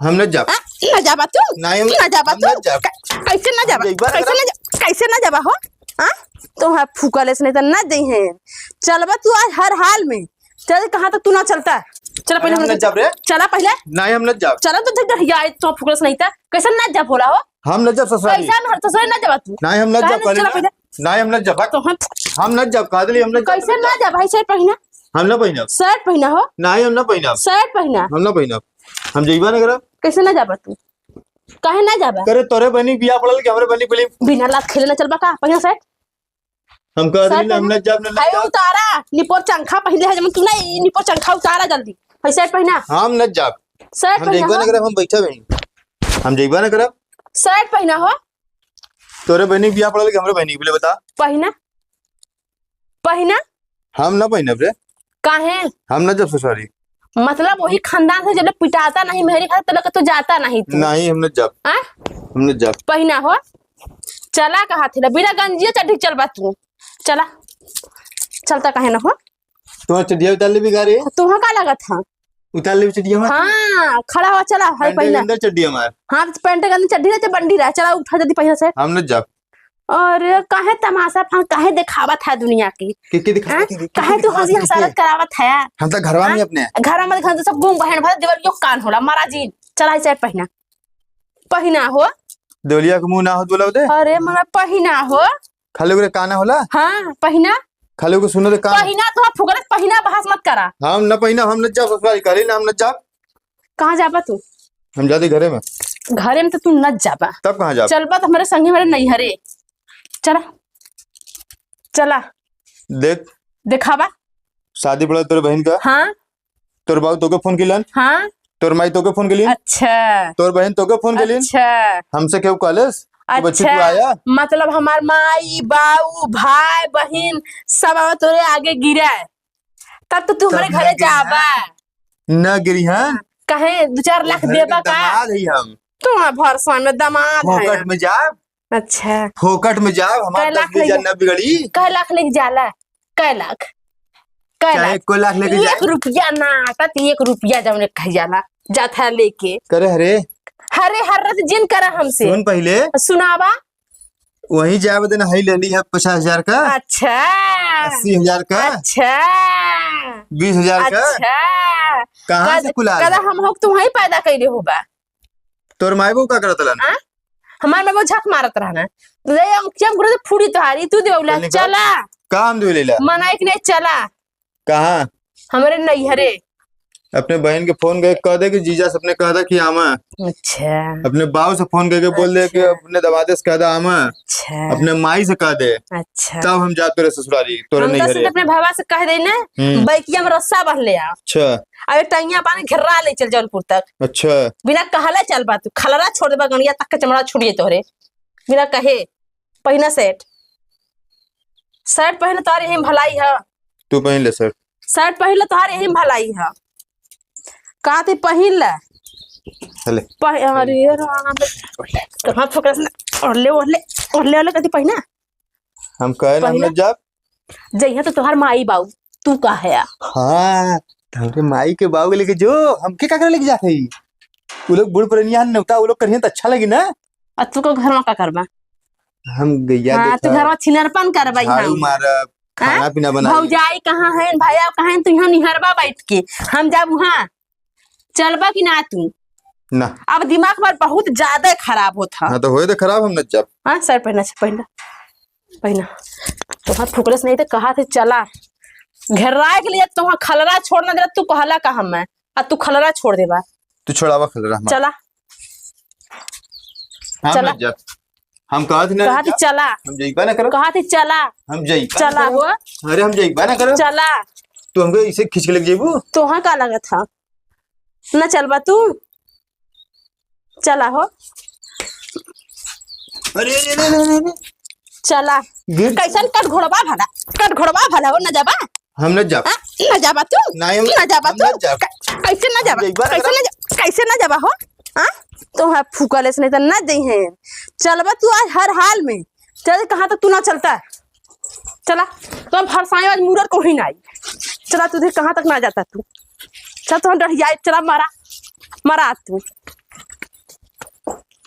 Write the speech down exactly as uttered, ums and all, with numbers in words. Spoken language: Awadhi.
हम न जाब। हाँ? ना जाबा तू? नहीं, हम, ना जाबा हम तू? ना जाब। कै-, कैसे ना हम जाबा? एक बार कैसे अगर ना जा-, कैसे ना जाबा हो? हाँ? तो हाँ, फूकले से नहीं तो ना जइहे। चलबा तू आज हर हाल में। चल, कहाँ तक तू ना चलता? चला पहले नहीं, हम हम ना जाब रे। चला पहले। नहीं, हम ना जाब। चला तो देख, देख, यार, तो फूकले से नहीं था। कैसे ना जाब बोला हो? हम ना जाब ससुरारी। कैसे ना, ससुरारी ना जाबा तू? नहीं, हम ना काहे जाब, ना कहली चला ना। पहले? नहीं, हम ना जाब। तो हम हम ना जाब, कह देली, हम ना जाब, कैसे ना जाब? जा भाई, shirt पहिना। हम ना पहिनब। Shirt पहिना हो। नहीं, हम ना पहिनब। Shirt पहिना। हम ना पहिनब। हम जइबा ना करब। कैसे ना जाबा तू? काहे ना जाबा? करे तोरे बहिनी बियाह पड़ल कि हमरे बहिनी बोली? बिना लात खेले ना चलबा का? पहिना shirt। हम कह देली shirt ना, हम पहिना। ना जाब, ना, ना हाय जाब। उतारा, निपोर चंखा पहिनले है, जब तू ना ई निपोर चंखा उतारा जल्दी। हाय shirt पहिना। हम ना जाब। Shirt हम पहिना जइबा हो। ना करब, हम बैठब ही। हम जइबा ना करब। Shirt पहिना हो। तोरे बहिनी के बियाह पड़ल कि हमरे बहिनी के बोले, बता। पहिना, पहिना। हम ना पहिनब रे। काहे? हम ना जाब ससुरारी। मतलब वही खानदान से जब ले पिटाता नहीं मेहरी खाते, तब ले तो जाता नहीं तू। नहीं, हम ना जाब। आ? हम ना जाब। पहिना हो। चला कहा थे, बिना गंजिया चड्ढी चलबा तू। चला। चलता काहे ना हो? तुम्हार चड्ढिया उतार लेबी का रे? तुहा का लागत हा? उतार लेबी चड्ढिया हमार? हाँ, खड़ा हुआ चला, हाय पैंट के पहिना। अंदर चड्ढी हमार। हाँ, तो पैंट के अंदर चड्ढी रहते बंडी रहा, चला उठा जल्दी पहिना से। हम न जाब। अरे, काहे तमाशा फान, काहे देखावत है दुनिया की? के, के देखावत हैं? है? के, के काहे तू देखावत हंसी है? हंसारत करावत है? हम तो घरवा में हाँ? अपने। घरवा में घर तो सब गुम बहन भर देवलियो कान होला, मारा जी, चला ई shirt पहिना। पहिना हो। देवलिया के मुंह ना हो बोला दे। अरे, मगर पहिना हो। खाली ओकरे काना होला? हाँ, पहिना। खाली ओके सुने दे कान। पहिना तो फुकरत पहिना, बहस मत करा। हम न पहिना, हम न जाब ससुरारी, कहली ना हम न जाब। कहाँ जाबा तू? हम जाती घरे में। घरे में तो तू न जाबा। तब कहाँ जाब? चलबा तो हमरे संगे हमरे नैहरे। चला। चला। देख। देखाबा। शादी पड़ा तोरे बहन का। हाँ। तोर बाऊ तोके फोन किलन? हाँ। तोर माई तोके फोन किलिन? अच्छा। तोर बहिन तोके फोन किलिन? अच्छा। हमसे केहू कहलेस कि बच्ची तू अच्छा, आया? मतलब हमार माई, बाऊ, भाई, बहिन सब आवा तोरे आगे गिरा है। तब तो तू तब हमरे ना घरे गिरी जाबा। हैं। ना गिरी हैं। कहे दो चार लाक तोहरे देबा के का? दमाद ही हम। तू भरसा में दमाद है। फोकट में जाब। अच्छा। फोकट में जाब, हमार कै दस लाख बीस हजार लेके, ना बिगड़ी। कै लाख लेके जाला? कै लाख? कै चाहे लाख? एको लाख लेके एक जाए। रुपया ना आटा, तो एक रुपया जौन कह जाला, जात है लेके। करे हरे। हरे हर रत जिन करा हमसे। सुन पहिले। सुनावा। वहीं जाए बदे ना हई ले ली है पचास हजार का। अच्छा। अस्सी हजार का। अच्छा। बीस हजार का। अच्छा। कहाँ कद-, से कुल आ कदा गया? हम होक तू वहीं पैदा कैले होबा। तोर माई बाबू का करत रहन? आ? हमार माई बाबू झक मारत रहना। ले अंकिया में गुरु फूड़ी तोहारी, तू देवला, चल निकल। चला। का हम देवला? मनाई के नहीं चला। कहाँ? हमरे नैहरे। अपने बहन के फोन करके कह दे कि जीजा से अपने कह दे कि आमा। अच्छा। अपने बाऊ से फोन करके बोल दे कि अच्छा। अपने दमादे से कह दे आमा। अच्छा। अपने माई से कह दे। अच्छा। तब हम जात तोरे ससुरारी, तोरे हम तो नैहरे। सीधे अपने भावा से कह दे ना, हम्म। बैकिया में रस्सा बांध ले आ। अच्छा। अबे टैया पानी घेरा ले चल जौनपुर तक। अच्छा। बिना कहले चल बा तू, खलरा छोड़ देबा, गणिया तक के चमड़ा छूट जाई तोहरे। बिना कहे, पहिना shirt। Shirt पहिन तोहरे यही भलाई है। तू पहिन ले shirt। Shirt पहिन ले तोहरे यही भलाई है। का ते पहिन ले। चले। पह-, अरे राम। कहाँ फोकस ना। ओढ़ले, ओढ़ले, ओढ़ले, ओढ़ले कथी पहिना? हम कहे ना, हम पहिना। ना जाब। जइहा तो तोहार माई बाऊ, तू का है आ? हाँ, तो हमरे माई के बाऊ के लेके जो, हमके का करे लेके जात है? वो लोग बूढ़ पुरनिया हन, नेवता वो लोग करिहन तो अच्छा लगी ना। आ तू को घर में का करबा? हम गैया हाँ, तू देखब, घर में छिनरपन करबा झाड़ू यहाँ। मारब, हाँ? खाना पीना बनाई। भौजाई कहाँ है, भैया कहाँ है, तू यहाँ निहरबा बैठ के, हम जाब वहाँ। चलबा कि ना तू? ना। अब दिमाग हमार बहुत ज्यादा खराब होत ह। हाँ, तो होए तो खराब, हम न जाब। हाँ, shirt पहिना, shirt पहिना, पहिना। तोहार फुकलस नहीं तो कहा थे चला। घेराए के लिए तोहार खलरा छोड़ ना दे, तू कहला का हम मैं? आ तू खलरा छोड़ देबा। तू छोड़ावा खलरा हमार। चला। हम चला। न जाब। हम कहत ना कहा थी जाब। चला। हम जइबा ना करब। कहा थी चला। हम जइबा ना चला करब। हो। अरे हम जइबा ना करब। चला। तू हमके इसे खींच के लेके जइबू? तोहा का लगत ह? ना चलबा तू? चला हो। अरे, अरे, अरे, अरे, अरे। चला। गिर। कैसन कट घोड़वा भला? कट घोड़वा भला हो, ना जाबा? हम न जाब। हाँ? ना जाबा तू? नहीं, हम, ना जाबा हम तू? न जाब। कै-, कैसे ना हम जाबा? जइबा ना कैसे करब। ना जा-, कैसे ना जाबा हो? हाँ? तो हाँ, फूकले से नहीं तो ना जइहे। चलबा तू आज हर हाल में। चल, कहाँ तक तू ना चलता? चला, तो हम फरसाए आज मुरर को ही ना आई। चला, तू देख कहाँ तक ना जाता तू। चल, तो हम डढ़िया, चला, मारा, मारा तू।